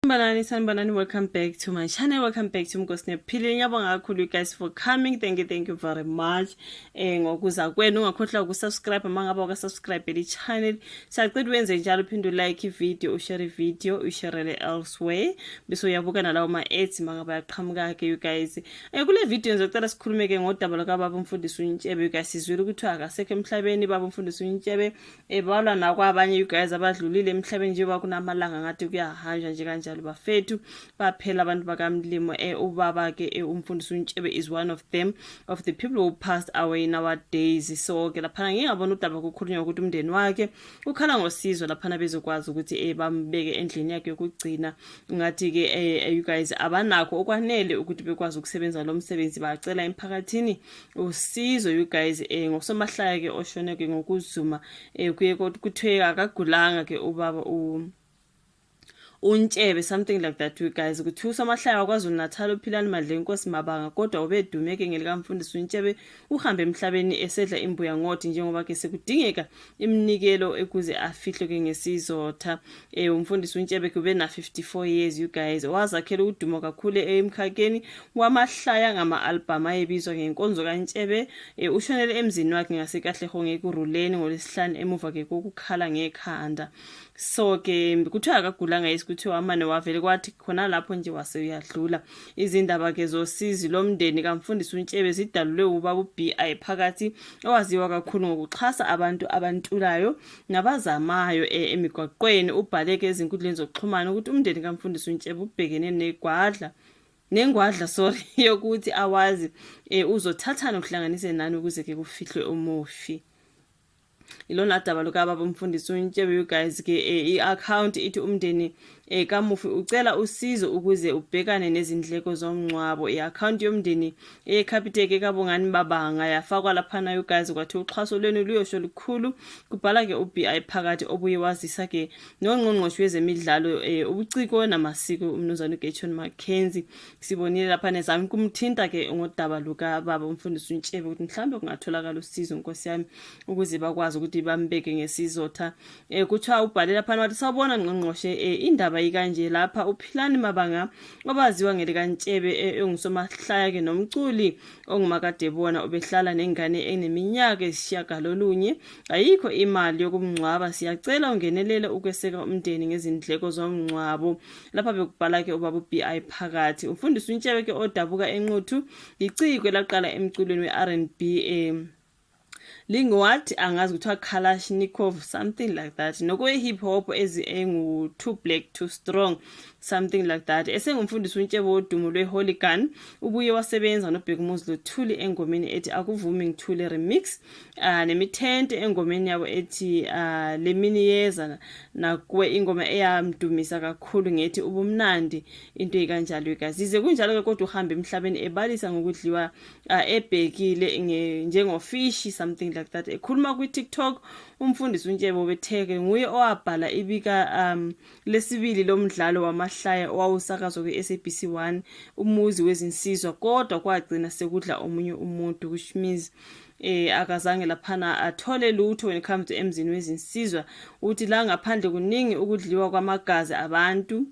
Sanibonani, sanibonani. Welcome back to my channel. Welcome back to Mkosi Nephile. Ngiyabonga kakhulu you guys for coming. Thank you, thank you very much. Ngokuza kwenu, ungakhohlwa ukusubscribe uma ngabe awukasubscribe le channel. Siyacela wenze njalo, uphinde ulike ivideo, ushare ivideo, usharele elsewhere. Bese uyabuka nalawo ma ads mangabe ayaqhamuka ke, you guys. Kule video ngizocela sikhulume ke ngodaba lukababa umfundisi uNtshebe. You guys, sizwile ukuthi akasekho emhlabeni baba umfundisi uNtshebe, ebalwa nakwabanye, you guys, abadlulile emhlabeni, njengoba kunamalanga ngathi kuyahanjwa nje kanjalo, bafethu, baphela abantu bakamlimo. Ubaba ke umfundisi uNtshebe is one of them, of the people who passed away nowadays. So ke laphana ngingabona udaba kukhulunywa ukuthi umndeni wakhe ukhala ngosizo laphana, bezokwazi ukuthi bambeke endlini yakhe yokugcina. Ngathi ke you guys, abanakho okwanele ukuthi bekwazi ukusebenza lo msebenzi, bacela emphakathini usizo, you guys. Ngosomahlaya ke oshone ke ngokuzuma, kuye kuthiwe akagulanga ke ubaba u uNtshebe, something like that, you guys. Kuthiwa usomahlaya waKwaZulu Natal uPhilani Madlenkosi Mabanga, kodwa ubedume ke ngelikamfundisi uNtshebe, uhambe emhlabeni esedla imbuya ngothi, njengoba ke sekudingeka iminikelo ekuze afihlwe ke ngesizotha. Umfundisi uNtshebe kube na 54 years, you guys. Wazakhela udumo kakhulu emkhakheni wamahlaya ngama-album ayebizwa ngenkonzo kaNtshebe. Ushonele emzini wakhe ngaseKatlehong eKurhuleni ngoLwesihlanu, emuva ke kokukhala ngekhanda. So ke kuthiwa akagulanga yisi, kuthiwa amane wavele kwathi khona lapho nje wase uyadlula. Izindaba ke zosizi lomndeni kamfundisi uNtshebe zidalulwe ubaba uBI Phakathi, owaziwa kakhulu ngokuxhasa abantu abantulayo nabazamayo emigwaqweni. Ubhaleke ezinkundleni zokuxhumana ukuthi umndeni kamfundisi uNtshebe ubhekene negwadla nengwadla, sorry, yokuthi awazi uzothathana uhlanganise nani ukuze ke kufihlwe umufi. Ilona daba lukababa umfundisi uNtshebe, you guys. Ke i-account ithi umndeni kamufi ucela usizo ukuze ubhekane nezindleko zomngcwabo. I-account yomndeni eyeCapitec kaBongani Mabanga yafakwa laphana, you guys, kwathi uxhaso lwenu luyosho lukhulu, kubhala ke uBI Phakathi, obuye wazisa ke nongqongqoshe wezemidlalo, ubuciko namasiko, umnumzane uGayton McKenzie. Sibonile lapha nezami kumthinta ke ngodaba lukababa umfundisi uNtshebe, ukuthi mhlawumbe kungatholakala usizo, nkosi yami, ukuze bakwazi ukuthi bambeke ngesizotha. Kuthiwa ubhale lapha wathi, "Sawubona ngqongqoshe, indaba ikanje lapha. UPhilani Mabanga, obaziwa ngelikaNtshebe, engusomahlaya ke nomculi ongumakadebona, ubehlala nengane eneminyaka esishiyagalolunye. Ayikho imali yokumngcwaba. Siyacela ungenelele ukweseka umndeni ngezindleko zomngcwabo." Lapha bekubhala ke ubaba uBI Phakathi. Umfundisi uNtshebe ke, odabuka eNquthu, iciko laqala emculweni we-R&B, linguwathi angazi, kuthiwa Kalashnikov, something like that, nokwe-hip hop ezi engu Too Black Too Strong, something like that. Esengumfundisi uNtshebe wodumo lwe-Hooligan, ubuye wasebenza noBhekumuzi Luthuli engomeni ethi "Akuvumi Ngithule Remix", nemithente engomeni yabo ethi "Lemini Yeza", nakuwe ingoma eyamdumisa kakhulu ngethi "Ubumnandi", into ekanjalo igazi. Yize kunjalo-ke, kodwa uhambe emhlabeni ebalisa ngokudliwa ebhekile njengofishi, something like that. Ekhuluma kwi-TikTok, umfundisi uNtshebe ubetheke nguye owabhala ibika lesibili lomdlalo wamahlaya owawusakazwa kwi-SABC 1, Umuzi Wezinsizwa, kodwa kwagcina sekudla omunye umuntu, which means akazange laphana athole lutho when it comes to Emzini Wezinsizwa. Uthi la ngaphandle kuningi ukudliwa kwamagazi abantu.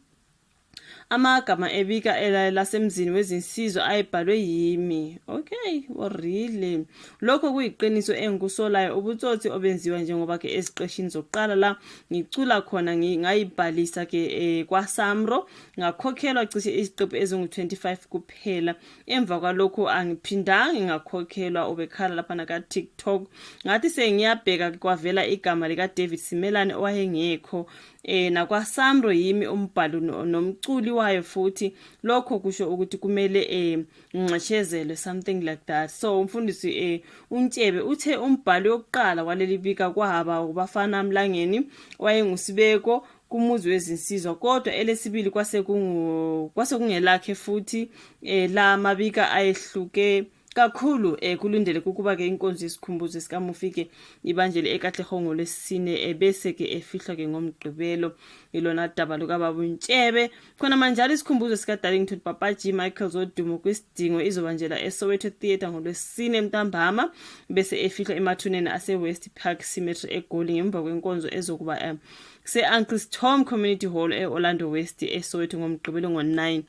Amagama ebika laseMzini Wezinsizwa ayebhalwe yimi. Okay, oh really? Lokho kuyiqiniso. Engikusolayo ubutsotsi obenziwa, njengoba ke eziqeshini zokuqala la ngicula khona ngayibhalisa ke kwaSamro, ngakhokhelwa cishe iziqephu ezingu-25 kuphela. Emva kwalokho angiphindanga ngakhokhelwa. Ubekhala lapha naka TikTok. Ngathi sengiyabheka, kwavela igama lika David Simelane owayengekho. NakwaSamro yimi umbhalo nomculi wayo futhi. Lokho kusho ukuthi kumele nginxeshezelwe, something like that. So umfundisi uNtshebe uthe umbhalo wokuqala waleli bika kwaba uBafana Mlangeni, wayengusibeko kumuzi wezinsizwa, kodwa elesibili kwase kungu kwase kungelakhe futhi. La mabika ayehluke kakhulu. Kulindeleke ukuba ke inkonzo yesikhumbuzo sikamufi ke ibanjele eKatlehong ngoLwesine, bese ke efihlwa ke ngoMgqibelo. Ilona daba lukababa uNtshebe. Khona manjalo, isikhumbuzo sika Darlington Papaji Michael Zodumo kwisidingo izobanjelwa eSoweto Theatre ngoLwesine ntambama, bese efihlwa emathuneni ase West Park Cemetery eGoli ngemva kwenkonzo ezokuba Kuse-Uncle Tom Community Hall e-Orlando West eSoweto ngoMgqibelo ngo-9.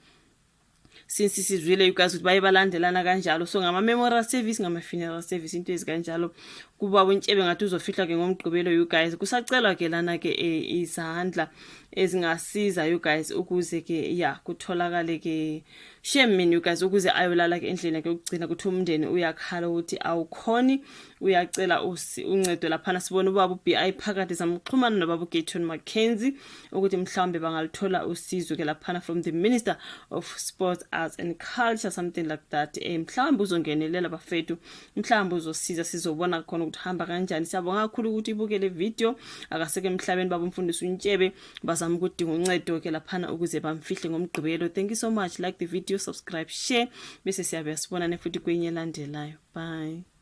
Since sizwile, you guys, ukuthi baye balandelana kanjalo, so ngama-memorial service, ngama-funeral service, into ezikanjalo kuba uNtshebe ngathi uzofihlwa ke ngoMgqibelo, you guys. Kusacelwa ke lana ke izandla ezingasiza, you guys, ukuze ke ya kutholakale ke, shame man, you guys, ukuze ayolala ke endlini ke ukugcina. Kuthi umndeni uyakhala ukuthi awukhoni, uyacela uncedo laphana. Sibona ubaba uBI phakathi zamxhumana nobaba uGayton McKenzie ukuthi mhlawumbe bangalithola usizo ke laphana from the Minister of Sports, Arts and Culture, something like that. Mhlawumbe uzongenelela bafethu, mhlawumbe uzosiza, sizobona khona ukuthi hamba kanjani. Siyabonga kakhulu ukuthi ibuke le video. Akaseke emhlabeni baba umfundisi uNtshebe, bazama ukudinga uncedo ke laphana ukuze bamfihle ngoMgqibelo. Thank you so much. Like the video, subscribe, share, bese siyabe sibonane futhi kwenye elandelayo. Bye.